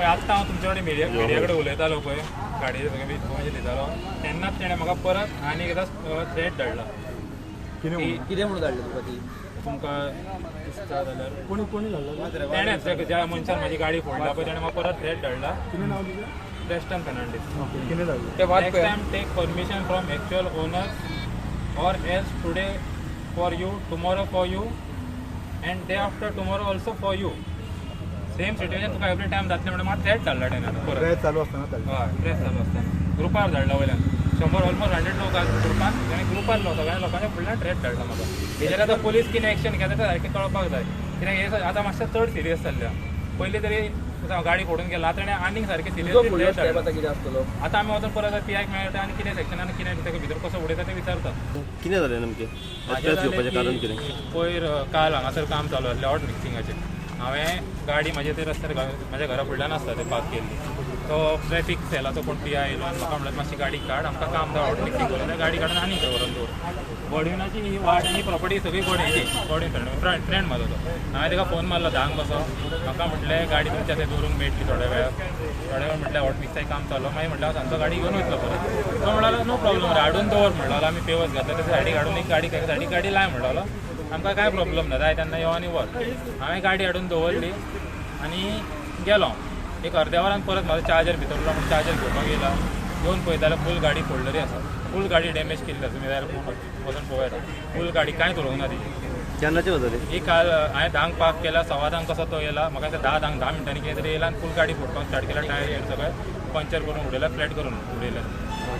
पळय आत्तां हांव तुमचे कडेन मिडिया कडेन उलयतालो पळय, गाडयेचे सगळें इन्फॉर्मेशन दितालो, तेन्नाच तेणें म्हाका परत आनी एकदां थ्रेट धाडला. कितें म्हणून धाडलें तुका ती? तुमकां दिसता जाल्यार कोणी कोणी धाडला? तेणेंच, ज्या मनशान म्हाजी गाडी फोडला पळय तेणें म्हाका परत थ्रेट धाडला. कितें नांव तुजें? प्रेस्टन फेर्नांडीस. कितें धाडलें? Next time take permission from actual owner or else today for you, tomorrow for you and day after tomorrow also for you. Same situation तुका एवरी टायम जातलें म्हणून म्हाका थ्रेट धाडला तेणें परत. प्रेस चालू आसतना धाडलें? हय, प्रेस चालू आसतना ग्रुपार धाडला वयल्यान 100 ऑलमोस्ट 100 लोक आसा ग्रुपान, तेणें ग्रुपार सगळ्या लोकांच्या फुडल्यान थ्रेट धाडला म्हाका. हेजेर आतां पोलीस कितें एक्शन घेता तें सारकें कळपाक जाय, कित्याक हें आतां मातशें चड सिरियस जाल्लें. पयलीं तरी गाडी फोडून गेला, आतां तेणें आनीक सारकें सिरियस. आतां आमी वचून परत पी.आय.क मेळटा आनी कितें सेक्शनान कितें ताका भितर कसो उडयता तें विचारता. कितें जालें नेमकें? कारण कितें? पयर काल हांगासर काम चालू आसलें हॉट मिक्सिंगाचें. हांवें गाडी म्हाजे ते रस्त्यार म्हाज्या घरा फुडल्यान आसता ते पार्क केल्ली. तो ट्रॅफीक सेलाचो कोण पी.आय येयलो आनी म्हाका म्हणलें मातशी गाडी काड, आमकां काम जाय हॉट मिक्सिंग करून. गाडी काडून आनी खंय व्हरून दवर. गॉडविनाची ही वाट आनी प्रॉपर्टी सगळी गॉडविनाची, गॉडविन फ्रेंड म्हाजो तो. हांवें ताका फोन मारलो 10क कसो, म्हाका म्हटलें गाडी तुमच्या थंय दवरूंक मेळटली थोड्या वेळार. थोड्या वेळ म्हटलें हॉट मिक्साचें काम चालू. मागीर म्हटलें हांव सांजचो गाडी घेवन वयतलो परत. तो म्हणलो नो प्रॉब्लम रे, हाडून दवर म्हणलो. आमी पेवर्स घातले ते सायडीक हाडून एक गाडी सायडीक गाडी लाय म्हणलो, आमकां कांय प्रॉब्लम ना, जाय तेन्ना यो आनी व्हर. हांवें गाडी हाडून दवरली आनी गेलो. एक अर्द्या वरान परत म्हाजो चार्जर भितर उरलो म्हूण चार्जर घेवपाक येयला. येवन पळयता जाल्यार फूल गाडी फोडलेली आसा, फूल गाडी डॅमेज केल्ली आसा. तुमी जाल्यार वचून पळोवं येता, फूल गाडी कांयच उरूंक ना तिजी. केन्नाची गजाल ही? काल हांवें 10क पार्क केला, 10:15 कसो तो येयला. म्हाका दिसता 10 10 मिनटांनी कितें तरी येयला आनी फूल गाडी फोडपाक स्टार्ट केला. टायर सगळें पंक्चर करून उडयला, फ्लॅट करून उडयला.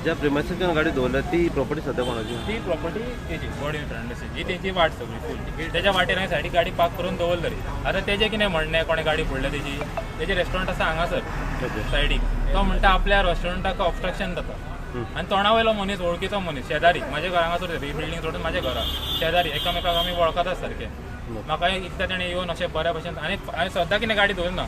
ज्या प्रिमायसीसान गाडी दवरल्या ती प्रॉपर्टी सद्या कोणाची? ती प्रॉपर्टी तेजी गॉडविन फेर्नांडीसाची. ही तेजी वाट सगळी फूल, तेज्या वाटेर हांवें सायडीक गाडी पार्क करून दवरली. आतां तेजें कितें म्हणणें, कोणें गाडी फोडल्या तेजी? तेजें रेस्टॉरंट आसा हांगासर सायडीक. तो म्हणटा आपल्या रेस्टॉरंटाक ऑबस्ट्रक्शन जाता. आनी तोंडा वयलो मनीस, वळखीचो मनीस, शेजारी म्हाज्या घरा हांगासर ही बिल्डींग सोडून म्हाज्या घरा शेजारी, एकामेकाक आमी वळखतात सारके. म्हाका एकदां तेणें येवन अशें बऱ्या भशेन, आनी हांवें सद्दां कितें गाडी दवरना.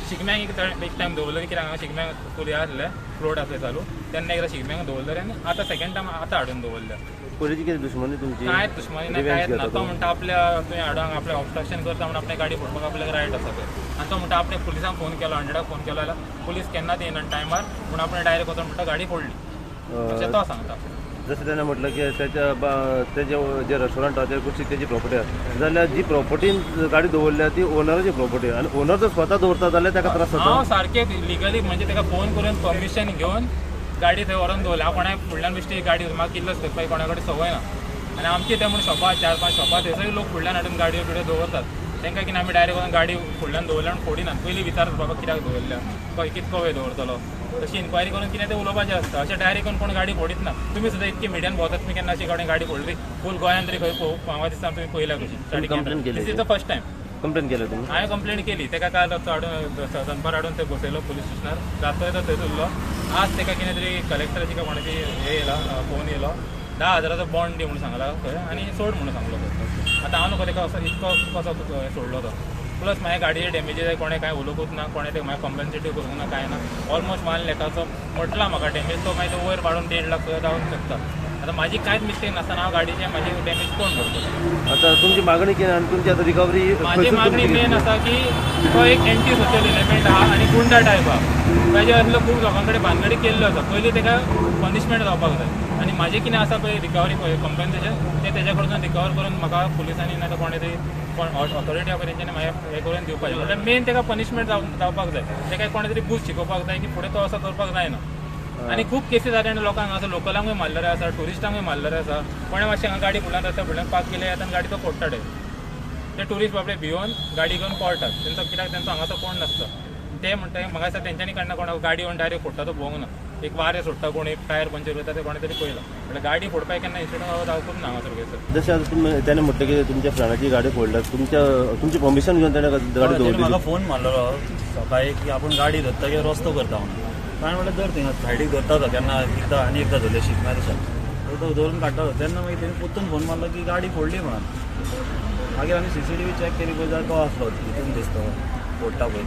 शिगम्याक एक टायम दवरलें, कित्याक हांगा शिगम्याक फूल हें आसलें, फ्लोट आसलें चालू, तेन्ना एकदां शिगम्याक दवरलें आनी आतां सेकंड टायम आतां हाडून दवरल्या. पयलींची कितें दुश्मनी तुमची? कांयच दुश्मनी ना, कांयच ना. तो म्हणटा आपल्या तुवें हाडून आपल्या ऑबस्ट्रक्शन करता म्हणून आपल्या गाडी फोडपाक आपल्याक रायट आसा पळय. आनी तो म्हणटा आपणे पुलिसांक फोन केलो, 100क फोन केलो जाल्यार पुलीस केन्नाच येयना टायमार, म्हूण आपणें डायरेक्ट वचून म्हणटा गाडी फोडली अशें तो सांगता. जशें तेणें म्हटलें की तेजे जे रेस्टॉरंट आसा ते कुशीक तेजी प्रॉपर्टी आसा, जाल्यार जी प्रॉपर्टीन गाडी दवरल्या ती ओनराची प्रॉपर्टी आनी ओनर जर स्वता दवरता जाल्यार ताका त्रास जाता. हांव सारकें लिगली म्हणजे ताका फोन करून परमिशन घेवन गाडी थंय व्हरून दवरल्या. हांव कोणाक फुडल्यान बेश्टी गाडी म्हाका किल्लस करपाक कोणा कडेन संवय ना. आनी आमची ते म्हूण शॉपां 4-5 शॉपां थंयसरूय लोक फुडल्यान हाडून गाडयो बिडयो दवरतात. तांकां कितें आमी डायरेक्ट वचून गाडी फुडल्यान दवरल्या म्हूण फोडिनात. पयलीं विचारतात बाबा कित्याक दवरल्या, खंय कितको वेळ दवरतलो, तशी इन्क्वायरी करून कितें तें उलोवपाचें आसता. अशें डायरेक्ट येवन कोण गाडी फोडीत ना. तुमी सुद्दां इतकी मिडियान भोंवतात, तुमी केन्ना अशी कोणें गाडी फोडली फूल गोंयांत तरी खंय म्हाका दिसता तुमी पळयल्या कशी. This is the first time. Complain केली तुमी? हांवें कंप्लेन केली. ताका काल हाडून दनपार हाडून थंय बसयलो पुलीस स्टेशनार, रातचो तो थंयच उरलो. आज ताका कितें तरी कलेक्टराची काय कोणाची हें येयला, फोन येयलो, 10,000चो बॉन्ड दी म्हणून सांगला खंय आनी सोड म्हणून सांगलो खंय. आतां हांव न्हू ताका असो इतको कसो सोडलो तो. प्लस म्हाज्या गाडयेचे डॅमेजीस कोणें कांय उलोवंकूच ना, कोणें ते म्हाका कॉम्पन्सेटूय करूंक ना, कांय ना. ऑलमोस्ट 1 लाखाचो म्हटला म्हाका डॅमेज, तो मागीर तो वयर वाडून 1.5 लाख सुद्दां जावंक शकता. आतां म्हाजी कांयच मिस्टेक नासतना हांव गाडयेचे म्हाजी डॅमेज कोण करतलो? आतां तुमची मागणी कितें आनी तुमची आतां रिकवरी? म्हाजी मागणी मेन आसा की तो एक एंटी सोशल एलिमेंट आहा आनी गुंडा टायप आहा, ताजे असलो खूब लोकां कडेन भानगडी केल्ल्यो आसा. पयलीं ताका पनिशमेंट जावपाक जाय. आनी म्हाजें कितें आसा पळय रिकवरी पळय कॉम्पन्सेशन तें तेज्या कडसून रिकवर करून म्हाका पुलिसांनी ना तर कोणें तरी कोण ऑथॉरिटी आसा तेंच्यांनी म्हाजें हें करून दिवपाचें. म्हणल्यार मेन ताका पनिशमेंट जावपाक जाय, ताका कोणें तरी बूज शिकोवपाक जाय की फुडें तो असो करपाक जायना. आनी खूब केसी जाले आनी लोकांक हांगासर लोकलांकूय मारलेले आसा, ट्युरिस्टांकूय मारलेले आसा. कोणें मातशें हांगा गाडी फुडल्यान रस्त्या फुडल्यान पार्क केली आनी गाडी तो फोडटा. ते ट्युरिस्ट बाबडे भियोन गाडी घेवन पळटात, तेंचो कित्याक तेंचो हांगासर कोण नासता. ते म्हणटा म्हाका दिसता तेंच्यांनी काडना, कोणाक गाडी येवन डायरेक्ट फोडटा तो भोंवंक ना. एक वारें सोडटा, कोण एक टायर पंक्चर करता, ते कोणें तरी पळयलां. म्हणल्यार गाडी फोडपाक केन्ना इन्सिडंट जावपूच ना हांगासर खंयसर. जशें आतां तुमी तेणें म्हटलें की तुमच्या फ्रेंडाची गाडी फोडल्या, तुमची परमिशन घेवन तेणें गाडी दवरली? म्हाका फोन मारलेलो सकाळी की आपूण गाडी धरता की रस्तो करता म्हणून. हांवें म्हणलें धर थिंगा सायडीक धरता तो, केन्ना एकदां आनी एकदां धरलें शिगम्या दिसा तो धरून काडटालो. तेन्ना मागीर तेणें परतून फोन मारलो की गाडी फोडली म्हणून. मागीर आमी CCTV check केली पळय जाल्यार तो आसलो तितून दिसता फोडटा पळय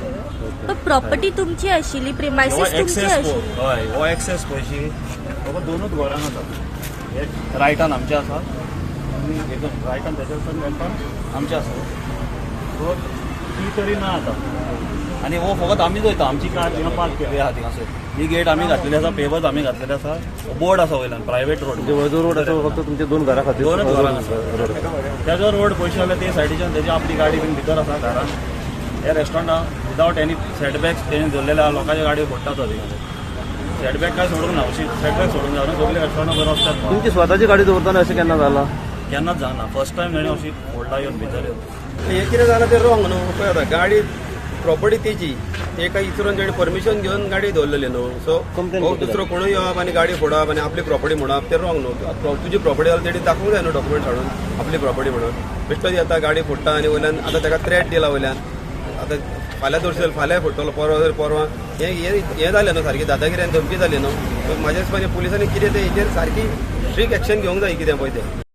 तो. प्रॉपर्टी तुमची आशिल्ली, प्रिमायसीस तुमची आशिल्ली? हय, हो एक्सेस पयशी हो दोनूच घरान आसा. हे रायटान आमचे आसा आनी एकदम रायटान तेच्या लेफ्टान आमचे आसा. सो ती तरी ना आतां. आनी हो फकत आमीच वयता, आमची कार थिंगा पार्क केल्ली आहा थिंगासर. ही गेट आमी घातलेली आसा, पेपर्स आमी घातलेले आसा, बोर्ड आसा वयल्यान प्रायवेट रोड. म्हणजे जो रोड आसा फक्त तुमच्या दोन घरा खातीर, दोनच घरां आसा. तेजो रोड पयशे जाल्यार ते सायडीच्यान तेजी आपली गाडी बीन भितर आसा घरान. हे रेस्टॉरंट आहा विदावट एनी सेटबॅक्स तेणी दवरलेले आहा, लोकांच्या गाडयो फोडटा तो थिंगासर. सेटबॅक काय सोडूंक ना, अशी सेटबॅक सोडूंक जाय न्हू, सगळे रेस्टॉरंटां बरें वचतात. तुमची स्वताची गाडी दवरताना अशें केन्ना जालां? केन्नाच जायना, फर्स्ट टायम तेणी अशी फोडला येवन भितर येवन. हे कितें जालां तें रॉंग न्हू. पळय आतां गाडी प्रॉपर्टी तेजी, तेका इचरून तेणी परमिशन घेवन गाडी दवरलेली न्हू. सो हो दुसरो कोणूय येवप आनी गाडी फोडप आनी आपली प्रॉपर्टी म्हणप तें रॉंग न्हू. तुजी प्रॉपर्टी जाल्यार तेणी दाखोवंक जाय न्हू डॉक्युमेंट हाडून आपली प्रॉपर्टी म्हणून. बेश्टो येता गाडी फोडटा आनी वयल्यान आतां तेका थ्रेट दिला वयल्यान, आतां फाल्यां दवरशें फाल्यां फोडटलो, परवां जाल्यार परवां. हें जालें न्हू सारकी दादागिरी आनी धमकी जाली न्हू. म्हाज्या हिसपान पुलिसांनी कितें तें हेजेर सारकी स्ट्रीक एक्शन घेवंक जाय कितें पळय तें.